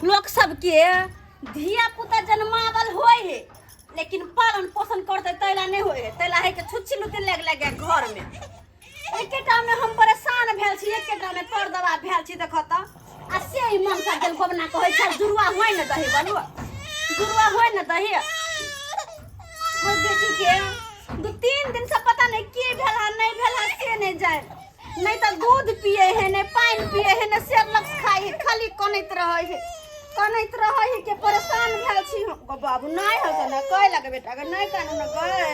लोक सबके धिया पुता जन्मावल होय है, लेकिन पालन पोषण करते तैला नहीं होय है। तैला है के छुच्छी लुती लग लग घर में। एकेटा में हम परेशान भेल छी, एकेटा में पर दवा भेल छी। देखो त आ से ही मन सा गेल गोबना कहै छै जुड़वा होय न दही बलुआ, जुड़वा होय न दही। मोर बेटी के 2-3 दिन से पता नहीं की भेल है, नहीं भेल है से नहीं जाए। नहीं तो दूध पिए है, नहीं पानी पिए है, नहीं सेरलक्स खाए है, खाली कनैत रहे है, कनैत रहे है के परेशान भेल छी हम। गो बाबू नहीं हो ना कहे लगे बेटा के नहीं कानू न कहे।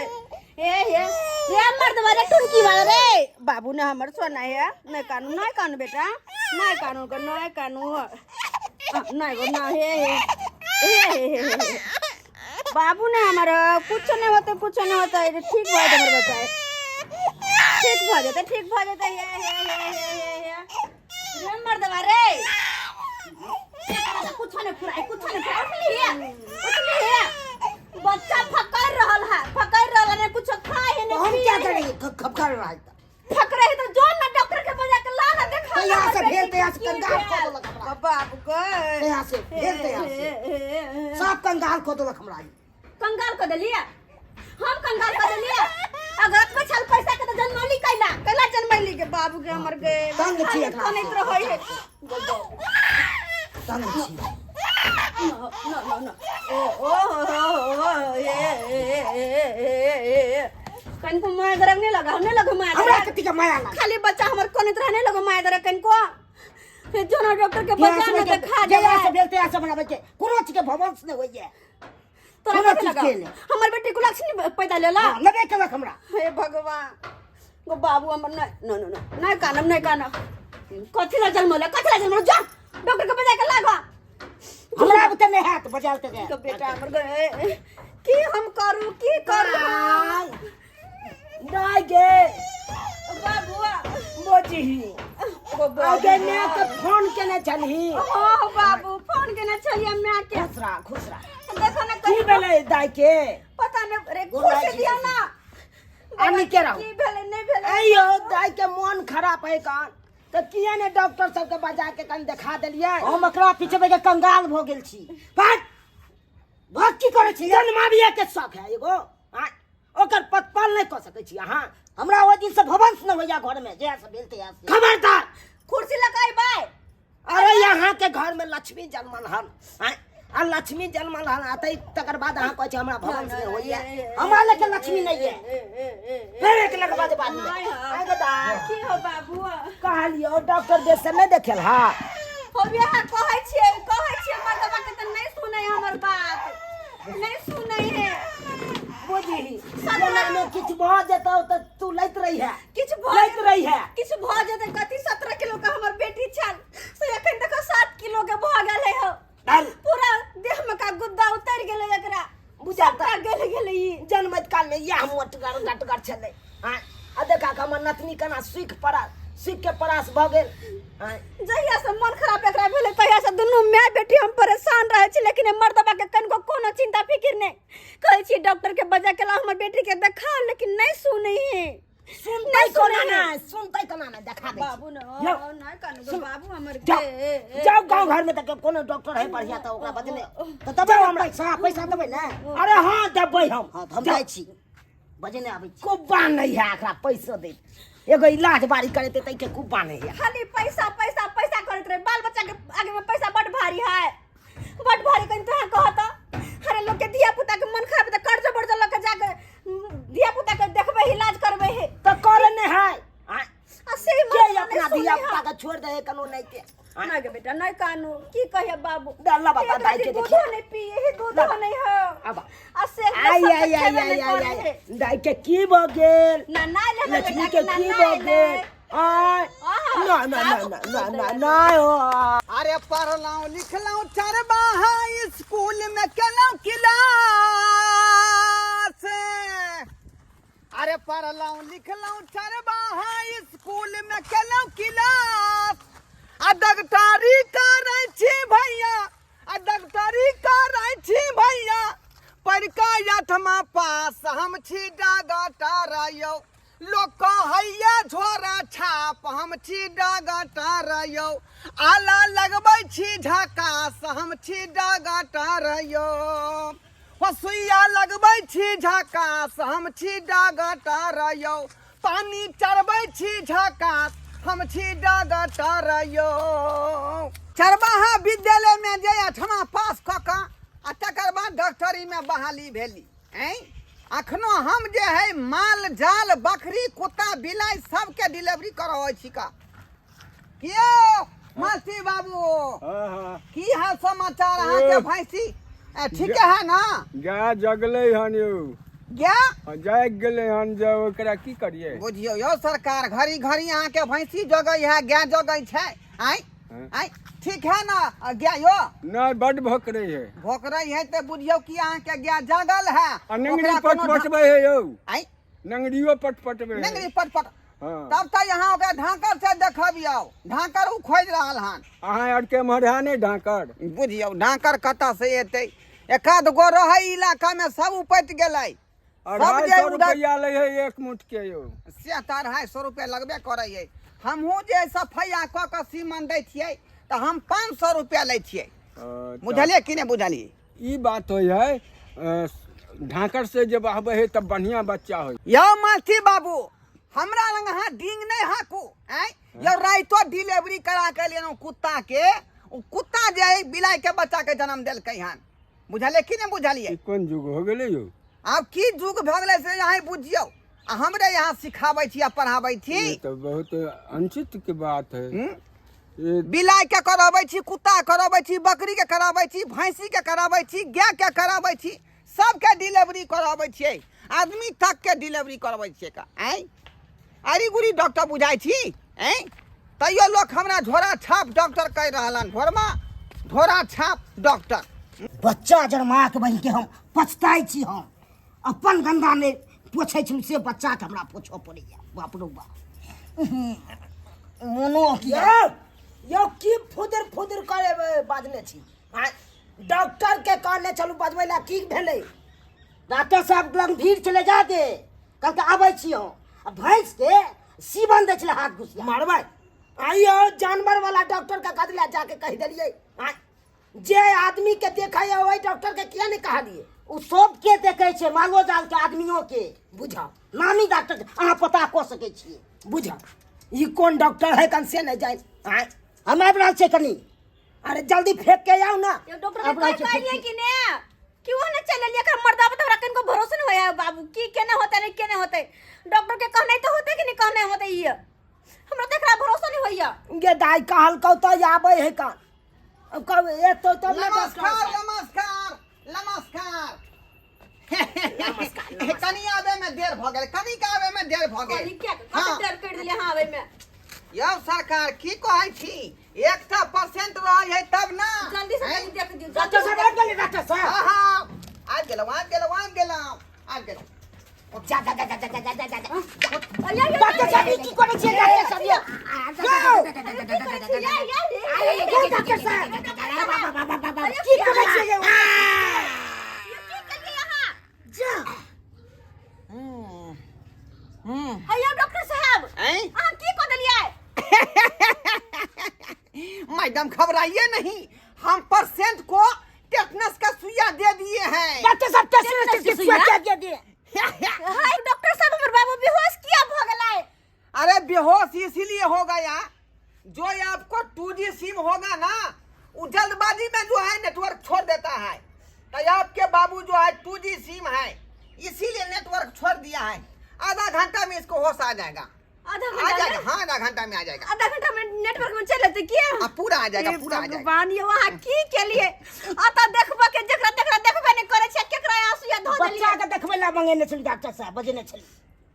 हे हे हे मर्दवा रे टुनकी वाला रे बाबू ने हमर सोना है, नहीं कानू, नहीं कानू बेटा, नहीं कानू गो, नहीं कानू, नहीं गो ना। हे हे हे हे हे हे बाबू ने हमर कुछ नहीं होते, कुछ नहीं होता, ठीक भऽ जेतै हमर बच्चा, ठीक भऽ जेतै, ठीक भऽ जेतै। हे हे हे हे हे हे रे मर्दवा रे, एकरा तऽ कुछो नहीं फुराई, कुछो नहीं फुराई। उठली हे, उठली हे, बच्चा फकर रहल है, फकर रहल है, कुछो खाए है तो हम नहीं क्या पिए है। करेंगे? खपकर रहा है फकरे है तो जो ना डॉक्टर के बजा के ला ना देखा। तैयार से हमर भेल, बेटी तैयार से की कंगाल भेल। कऽ देलक हमरा। बाप गए तैयार से भेल, तैयार से सब कंगाल कऽ देलक हमरा ई। कंगाल कर देलिए हम, कंगाल कर देलिए। अगर अतबे छल पैसा के तो जन्मौली कैला, कैला जन्मौली के बाबू के हमर के तंग छी एकरा से। कनैत रहै है। तंग छी। न न न ओ ओ हो हो हे हे हे हे हे कनको माया दरक नहीं लगा, नहीं लगा माया हमरा दरक। कथी के माया लगा? खाली बच्चा हमर कोने तरह नहीं लगा माया दरक कनको। हे जोना डॉक्टर के बच्चा ने देखा जहिया देबै। से भेल तहिया से हमरा बच्चे कोनो चीज के भवंश नहि होइए। तोरा कोनो कथी चीज लगा? के नहि। हमर बेटी को लक्ष्मी पैदा लेला। हाँ, लेबे केलक हमरा। हे भगवान गो बाबू हमर नहीं न न न नहीं कानम, नहीं कानम। कथी ला जन्मला, कथी ला जन्मला? जा डॉक्टर के बजा के लागा। हमरा बुते नहि हैत बजाल ते तो बेटा हमर गए की हम करू, की करू? नहीं गे बाबुआ मोजी गो बाबू। आगे मैं के फोन केने छलही? हाँ बाबू, फोन केने छलियै माय के। खुश रह, खुश रह। देखो ना की कहीं भेलै दाई के? पता नहीं रे। गोर कुर्सी लागै छी। दियौ ना। आ नीके रहू। की भेलै नहीं भेलै? अइयो दाई के मोन खराब है कान तऽ किया ने डॉक्टर सबके बजा के कनि देखा देलियै? हम एकरा पीछे के कंगाल भऽ गेल छी। भाग भाग, की करै छी? जन्माबिया के शौक है एगो आँय, ओकर पतपाल नहि कऽ सकै छी अहाँ। हमरा ओहि दिन से भवंश नहि होइया घर में जहिया से भेल तहिया से। खबरदार कुर्सी लगाई बाय। अरे यहाँ के घर में लक्ष्मी जन्मल हन आँय, आ लक्ष्मी जन्मल हन आ तै तकर बाद अहाँ कहै छी हमरा भवंश नहि होइया। हमरा लेके लक्ष्मी नहि है। फेर एक लगवा दे बाद में। आँय गो दाइ। की हो बाबू? कहलियौ डॉक्टर देश से नहि देखेल हा? हम यहाँ कहै छियै, कहै छियै मर्दबा के तऽ नहीं सुनै हमर बात, नहीं सुनै है। बुझही जेना मे किछु भऽ जेतौ तऽ तू लैत रही है। किछु भऽ लैत रही है। किछु भऽ जेतै कथी? 17 किलो के हमर बेटी छल से एखन तक 7 किलो के भऽ गेलै हौ। डर। पूरा देह में का गुद्दा उतर गेलै एकरा। बुझा सबटा गलि गेलै ई। जन्मैत काल में इएह मोटगर गटगर छलै आँय, आ देखा के हमर नतनी केना सुखि पड़ा, सुखि के परास भऽ गेल आँय। जहिया से मन खराब एकरा भेलै तहिया से दुनू माय बेटी हम परेशान रहै छी, लेकिन ए मर्दबा के कनिको कोनो चिंता फिकिर नहि। कहै छी डॉक्टर के बजा के ला हमर बेटी के देखा, लेकिन नहीं सुनै है। सुनतै नहि कोना सुनै है। नहि सुनतै कोना नहि, देखा दै छी। बाबू न यौ, नहि कानू गो सुन। बाबू हमर जाओ के जाओ गाँव घर में तक कोनो डॉक्टर है बढ़िया तऽ ओकरा बदले तऽ देबै हमरा पैसा, पैसा देबै ने? अरे हाँ देबै हम। हाँ तऽ हम जाओ। जाइ छी, बजेने आबै छी। कुब्बा नहीं है एकरा पैसो दैत, एगो इलाज बारी करेते तै के कुब्बा नहीं है। खाली पैसा पैसा पैसा करैत रहे। बाल बच्चा के आगे में पैसा बड भारी है, बड भारी। कहीं तो कहत अरे लोग के धिया पुता के मन खराब त कर्ज बर्ज लऽ के जाके धिया पुता के देखबै, इलाज करबै है। तऽ करे नहीं है आँय, आ से के मर्दबा अपना नहि धिया सुनै पुता है। के छोड़ दे कोनो नहीं के आँय। नहीं गे बेटा नहीं कानू, की कहिए बाबू? डल्ला बता एक दाई रति के दूधो देखिए। नहीं पिए है, दूधो लबा। नहीं हो। आबा। आ से आई सब आई आई खेबे आई नहीं आई करे आई है। दाई के की भऽ गेल? ना ना ले बेटा लक्ष्मी के के ना की ना भऽ ले। गेल? आय आहा, ना ना ना ना ना ना ना हो। अरे पढ़लहुँ लिखलहुँ चरबाहा स्कूल में केलहुँ क्लास। अरे पढ़लहुँ लिखलहुँ चरबाहा स्कूल में केलहुँ क्लास। आ डॉक्टरी करै छी भैया, आ डॉक्टरी करै छी भैया, पढ़िकऽ आठमा पास हम छी डॉक्टर यौ। लोक कहैया झोरा छा छाप हम छी डॉक्टर यौ आला लगबै छी झकास हम छी डॉक्टर यौ हो सुइया लगबै छी झकास हम छी डॉक्टर यौ पानी चढ़बै छी झकास हम छी डॉक्टर यौ चरवाहा विद्यालयमे जे आठमा पास कऽ कऽ आ तकर बाद डॉक्टरीमे बहाली भेली ऐं अखनो हम जे है माल जाल बकरी कुत्ता बिलाइ सबके डिलीवरी करबै छी का कियो मास्टर बाबू हाँ हाँ की हाल समाचार अहाँके भैंसी ठीके है ना गाय जगलै हन यौ गया हाँ, जागि गेलै हन जे ओकरा की करियै बुझियौ यौ सरकार घड़ी घड़ी अहाँके भैंसी जगै है गाय जगै छै आँय हाँ। आँय ठीक है ना गाय यौ नहि बड्ड भोकरै है भोकरै है तऽ बुझियौ कि अहाँके गाय जागल है आ नंगरी ओकरा कोनो पटपटबै है यौ आँय नंगरियो पटपटबै है नंगरी पटपट हाँ तब तऽ यहाँ ओकरा ढाकर से देखबियौ ढाकर ओ खोजि रहल हन अहाँ आरके एम्हर है नहि ढाकर बुझियौ ढाकर कतऽ से एतै एकाध गो रहै इलाकामे सब उपटि गेलै सब अढ़ाई जे सौ उधर रुपैआ लै है एक मुठ के यौ से तऽ 250 रुपैआ लगबे करै है हमहूँ जे सफैया कऽ कऽ सीमन दै छियै तऽ हम 500 रुपैआ लै छियै बुझलियै कि नहि बुझलियै ई बात होइ है ढाकर से जब आबै है तब बढ़िया बच्चा होइ यौ मास्टर बाबू हमरा लग अहाँ डींग नहि हाँकू आँय यौ राइतो डिलीवरी करा के लेलहुँ कुत्ता के ओ कुत्ता जे है बिलाइ के बच्चा के जन्म देलकै हन बुझलियै कि नहि बुझलियै ई कोन युग हो गेलै यौ आब की युग भऽ गेलै से अहाँ बुझियौ आ हमरे यहाँ सिखाबै छी आ पढ़ाबै छी ये तो बहुत अनुचित के बात है हम्म? ये बिलाइ के कराबै छी कुत्ता कराबै छी बकरी के कराबै छी भैंसी के कराबै छी गाय के कराबै छी सबके डिलीवरी कराबै छियै आदमी तक के डिलीवरी करबै छियै का आँय आरी गुरी डॉक्टर बुझाइ छी आँय तैयो लोक हमरा झोरा छाप डॉक्टर कहि रहल हन घोरमा झोरा छाप डॉक्टर बच्चा जन्मा के बहिन के हम पछताइ छी हम अपन गंदा नहि पोछै छी से बच्चाके हमरा पोछऽ पड़ैया बाप रौ बाप मोनो अकिया यौ यौ की फुदर फुदर करे बाजने छी आँय, डॉक्टर के कहने छलू बजबै लए की भेलै डॉक्टर साहब लग भीड़ छलै जा दे कहलकै आबै छी हम आ भैंस के सीवन दै छलै हाथ घुसिया मारबै आइयो जानवर वाला डॉक्टर के कदला जाके कहि देलियै आँय, जे आदमी के देखै है ओहि डॉक्टर के किया नहीं कहलियै ओ सबके देखै छै मालो जाल के आदमियों के बुझा नामी डॉक्टर छै, अहाँ पता कऽ सकै छियै बुझा ई कोन डॉक्टर है कन से नहीं जाए आँय, हम आबि रहल छियै कनी अरे जल्दी फेंक के आओ ना यो डॉक्टर के आब रहै कहि छै पाइलिए कि ने कि वो ने चल लिया कर मर्दा पर हमरा कनको भरोसा नहीं होया बाबू की केने होते नहीं केने होते डॉक्टर के कहने तो होते कि नहीं कहने होते ये हमरा तो एकरा भरोसा नहीं होया गे दाई कहल कौ तो आबै है कन अब कब एतो तब ने डॉक्टर नमस्कार साहब। नमस्कार नमस्कार कनी आबे में देर भ गेल कनी के आबे में देर भ कहली गेल क्या हाँ। कते डर कर देले हां आवे में यौ सरकार की कहै छी एकटा परसेंट रहै है तब ना जल्दी से हैं? कनी देख दियो डॉक्टर साहब आबि गेलै डॉक्टर साहब हाँ हाँ आबि गेलहुँ आबि गेलहुँ आबि गेलहुँ आबि गेलहुँ जा जा जा जा जा जा जा जा जा डॉक्टर साहब ई की करै छियै डॉक्टर साहब यौ यौ डॉक्टर साहब की करै छियै यौ जा अयो डॉक्टर साहब हैं? अहाँ की कऽ देलियै मैडम घबराइए नहीं हम परसेंट को टेटनस का सुइया दे दिए हैं डॉक्टर साहब टेस्ट के सुइया? क्या दे दिए हाय डॉक्टर साहब हमर बाबू बेहोश किया भऽ गेलै अरे बेहोश इसीलिए हो गया जो ये आपको टू जी सिम होगा ना वो जल्दबाजी में जो है नेटवर्क छोड़ देता है तो आपके बाबू जो है टू जी सिम है इसीलिए नेटवर्क छोड़ दिया है आधा घंटा में इसको होश आ जाएगा आधा आ घंटा जाएगा में हाँ आधा घंटा में आ जाएगा आधा घंटा में नेटवर्क में चल जेतै किया हाँ, पूरा आ जाएगा हे पूरा आ जाएगा भगवान ये वहाँ की केलिए अतः देखबो के जकरा तकरा देखबे नहीं करे छै केकरा आंसू या धो बच्चा देलिए के देखबै ला मंगेने छली डॉक्टर साहब बजेने छली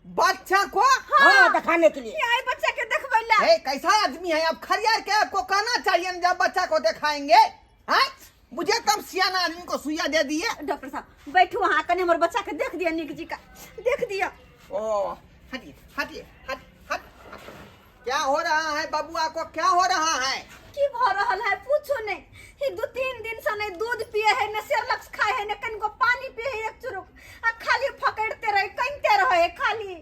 बच्चा को हाँ दिखाने के लिए आई बच्चा के देखबै ला हे कैसा आदमी है आप खरियार के आपको कहना चाहिए ना जब बच्चा को दिखाएंगे हैं मुझे कम सियाना आदमी को सुइया दे दिए डॉक्टर साहब बैठू अहाँ कने हमर बच्चा के देख दिया नीक जी का देख दिया ओ हटिए हटिए हट हट हट। क्या हो रहा है बबुआ को क्या हो रहा है की भऽ रहल है पूछू नहीं ई 2-3 दिन से नहीं दूध पिए है न सेरलक्स खाए है न कनिको पानी पिए है एक चुरुक आ खाली फकड़ते रहे कनते रहे है खाली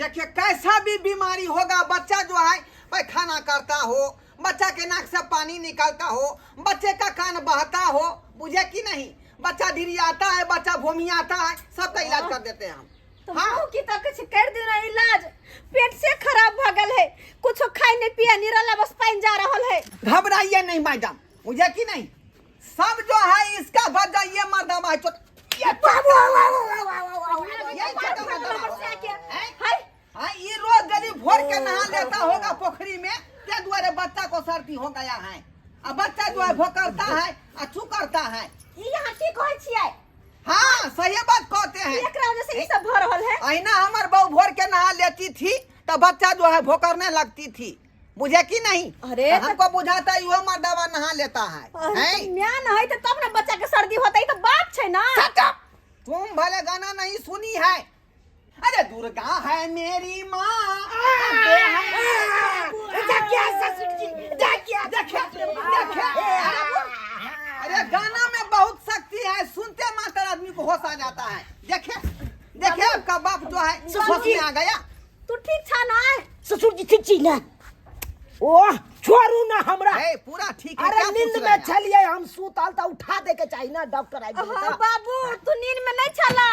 देखिए कैसा भी बीमारी होगा, बच्चा जो है पैखाना करता हो, बच्चा के नाक से पानी निकलता हो, बच्चे का कान बहता हो, बुझे कि नहीं, बच्चा ढिरियाता है, बच्चा भूमियाता है, सबका इलाज कर देते हैं हम। तो हाँ। मुँह की तो कुछ कर देना इलाज, पेट से खराब भ गेल है, कुछ खाई नहीं पिया नहीं रहला, बस पानी जा रहल है। घबराइए नहीं मैडम, बुझे कि नहीं, सब जो है इसका भर जाइए मर्दमा है, ये बाबू, आओ, आओ, आओ, आओ, आओ, आओ। ये छोटा मर्दमा है। हाय हाँ, ये रोज यदि भोर के नहा लेता होगा पोखरी में, ते दुआरे बच्चा को सर्दी हो गया है। आ बच्चा जो है भोकरता है आ चुकरता है। ई यहाँ की कहै छियै? हाँ सही बात कहते हैं। एकरा वजह से ई सब भ रहल है। अहिना हमार बहू भोर के नहा लेती थी तो बच्चा जो है भोकरने लगती थी, बुझे कि नहीं? अरे तो हमको बुझाता है यो मर्दवा नहा लेता है। अरे हैं? तो म्या न है तो तब ना बच्चा के सर्दी होता है, ई तो बाप छै ना। Shut up! तुम भले गाना नहीं सुनी है। अरे दुर्गा है मेरी माँ, अम्बे है मेरी जा क्या ससुर जी, जा क्या। देखे देखे, अरे गाना में बहुत शक्ति है, सुनते मात्र आदमी को होश आ जाता है। देखे देखे आपका बाप जो है होश में आ गया। तू ठीक छा ना? ससुर जी ठीक छी ना? ओह छोड़ू ना हमरा। ए, पूरा ठीक है। अरे क्या नींद पूछ रहे में हैं आप? छलिए हम सुतल त उठा दे के चाही ना, डॉक्टर आबि गेलै हाँ त। बाबू तू नींद में नहीं छला,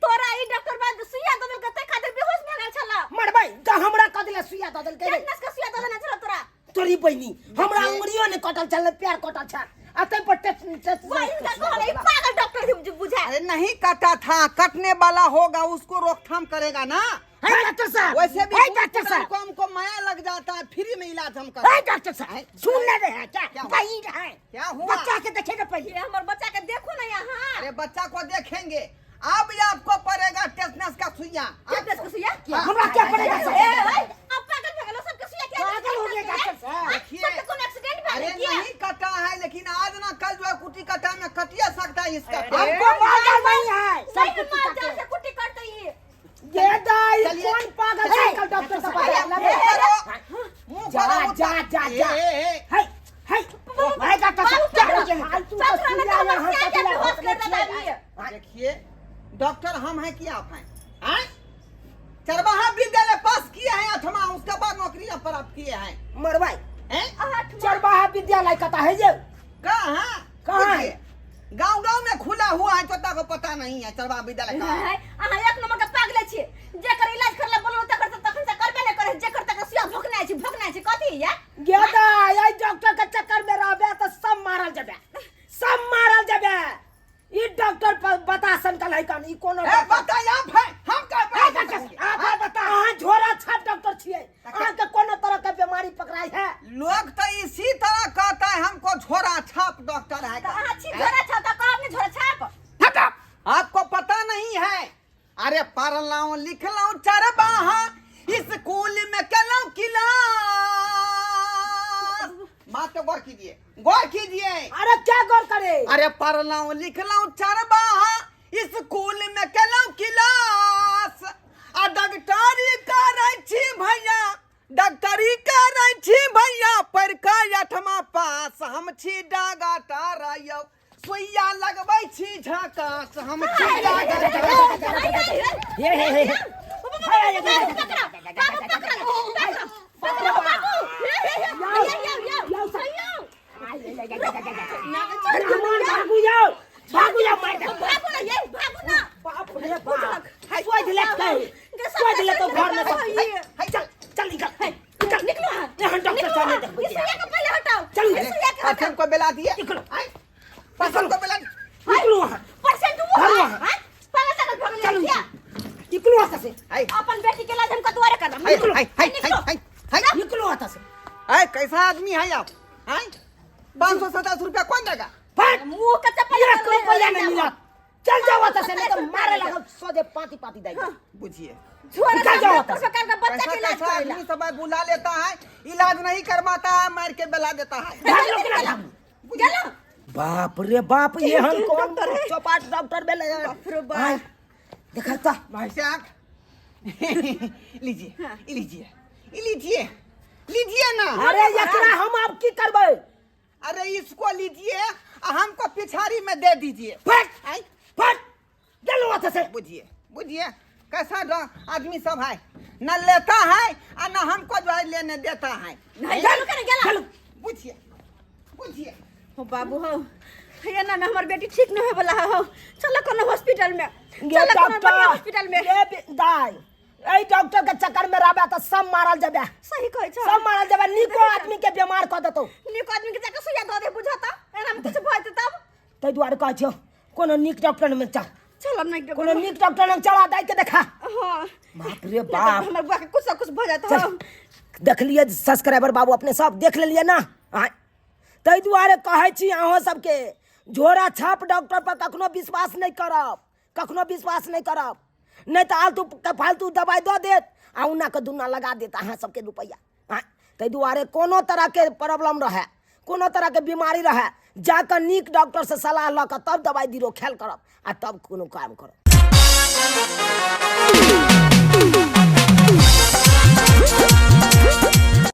तोरा ई डॉक्टर बाद सुइया दऽ देलकै तै खातिर बेहोश भए गेल छला। मरबै त हमरा कह देले सुइया दऽ देलकै रे। टेटनस के सुइया दऽ देने छला तोरा। तोरी बहिनी हमरा अंगुरियो ने कटल छल ने पैर कटल छल, आ तै पर टेट टेट वही हिनका कहले ई पागल डॉक्टर जे बुझाय। अरे नहीं कटा था, कटने वाला होगा उसको रोकथाम करेगा ना। है डॉक्टर साहब, वैसे भी है डॉक्टर हमको साहब, हमको माया लग जाता है, फ्री में इलाज हम कर। है डॉक्टर साहब सुन ले रहे हैं क्या? क्या हुआ? वही है। क्या हुआ? बच्चा के देखे ना पहले। ये हमर बच्चा के देखो ना यहाँ। अरे बच्चा को देखेंगे, अब ये आपको पड़ेगा टेटनस का सुइया। टेटनस का सुइया? हमरा क्या पड़ेगा? ए, ए, आप पागल भए गेलो, सबके सुइया किया? पागल हो गए डॉक्टर साहब। देखिए। सबके कोनो एक्सीडेंट भए अरे गेल किया? नहीं कटा है, लेकिन आज ना कल जो है कुटी कटा में कटिया सकता है इसका। हमको पागल नहीं है, सब नहीं कुछ मार काटे। जान से कुटी कटते ही। ये दाई चलिए। कौन पागल चलिए। है? डॉक्टर साहब अरे, लगे। मुंह करो, मुंह जा करो, जा जा ए, जा। ए, ए। हाय हाय भाई डॉक्टर साहब क्या हो गया? फालतू का चल, सुइया चल, यहाँ चल, कटिला चल, होतले चल, छियै। चल, देखिए डॉक्टर हम हैं कि आप हैं? हैं? चरवाहा विद्यालय पास किए हैं आठवां, उसके बाद नौकरी आप प्राप्त किए हैं। मरवाई हैं? चरवाहा विद्यालय कता है जे? कहाँ कहाँ है? गांव गांव में खुला हुआ है, तोता को पता नहीं है चरवाहा विद्यालय कहाँ है। है, अहाँ एक नंबर के पागले छियै। जेकर इलाज करला बोललो तकर त तखन से करबे नहि करै, जेकर तकर सुइया भोकनाइ छै, भोकनाइ छै कथी या? गेदा आई डॉक्टर के चक्कर में रहबे त सब मारल जबे, सब मारल जबे। ई डॉक्टर पर बता संकल है कन ई कोनो ए, डॉक्टर- बताइए आप हैं, हम क्या ए, डॉक्टर साहब, आप बता, अहाँ झोरा छाप डॉक्टर छियै, अहाँ के कोनो तरह के बीमारी पकड़ाई है? लोग तो इसी तरह कहता है हमको झोरा छाप डॉक्टर है। त अहाँ छी झोरा छाप त कहब ने झोरा छाप। हट आप! आपको पता नहीं है। अरे पढ़लाऊं लिखलाऊं चरवाहा स्कूल में कलाऊं क्लास। बात तो गौर कीजिए, गौर कीजिए। अरे क्या गौर करे? अरे पढ़लाऊं लिखलाऊं चरवाहा स्कूल में कलाऊं क्लास, आ डॉक्टरी करै छी भैया, डॉक्टरी करै छी भैया पढ़ के आठमा पास, हम छी डॉक्टर यौ सुइया लगबै छी झकास, हम छी डॉक्टर। हे हे हे हे। ब्राह्मण भागू जाओ, भागू जाओ, मार दे। बाप रे बाप, सोच ले कहीं, सोच ले तो घर में सब। हाय, चल चल निकल निकल निकलो, यहाँ डॉक्टर साहब ने देखो। चल पेशेंट को बेला दिए, निकलो। पेशेंट को बेला दिए। निकलो वहाँ, घर वहाँ। चलो निकलो वहाँ से। हाय अपन बेटी के इलाज हम कतुआरे करब। हाय हाय हाय हाय हाय निकलो वहाँ से। हाय, कैसा आदमी है आप? हाय 527 रुपया कौन देगा? फट मुंह के चप्पल एक रुपया नहीं मिला, चल जाओ वहाँ से, नहीं तो मारे लगो सोझे पाती पाती दाई। बुझिए झोरा निकल जाओ डॉक्टर सरकार का बच्चा कैसा के इलाज कैसा करेला। आदमी सब बुला लेता है, इलाज नहीं करवाता है, मार के बेला देता है। भाग लो कि ना भागू? गेलो। बाप रे बाप, ये हम कौन डॉक्टर है? चौपाट डॉक्टर बेले। बाप रे बाप। देखा तो भाई साहब लीजिए लीजिए लीजिए लीजिए ना। अरे एकरा हम अब की करबै? अरे इसको लीजिए आ हमको पिछाड़ी में दे दीजिए। फट आई फट गेलो वहाँ से। बुझिए बुझिए कैसा आदमी सब है। न लेता है आ न हमको जो है लेने देता है। नहीं, चलू के गेला। पूछिए पूछिए। हो बाबू हो, ये ना हमर बेटी ठीक नहीं होय वाला हो, चलो कोनो हॉस्पिटल में, गे चलो कोनो बढ़िया डॉक्टर हॉस्पिटल में। गे दाइ, एहि डॉक्टर के चक्कर में रहबे तऽ सब मारल जेबे। सही कहै छौ। सब मारल जेबे, नीको आदमी के बीमार कऽ देतौ। नीक आदमी के जाके सुइया दऽ दे बुझत, एना में किछु भऽ जेतै तब। ताहि दुआरे कहै छियौ कोनो नीक डॉक्टर में चल। चल नहीं, कोनो नीक डॉक्टर लग चला, दाइ के देखा। हाँ। बाप रे बाप, हमर बुआ के कुछ से कुछ भऽ जात। चल। हो देखलियै सब्सक्राइबर बाबू, अपने सब देख लेलियै ना? आँय, ताहि दुआरे कहै छी अहाँ सबके झोरा छाप डॉक्टर पर कखनो विश्वास नहि करब, कखनो विश्वास नहि करब, नहि तऽ आलतू के फालतू दवाइ दऽ देत आ उना के दुना लगा देत अहाँ सबके रुपैआ। आँय, ताहि दुआरे कोनो तरहके प्रॉब्लम रहए, कोनो तरहके बीमारी रहए, जाकऽ नीक डॉक्टरसँ सलाह लऽ कऽ तब दवाइ बीरो खायल करब आ तब कोनो काम करब।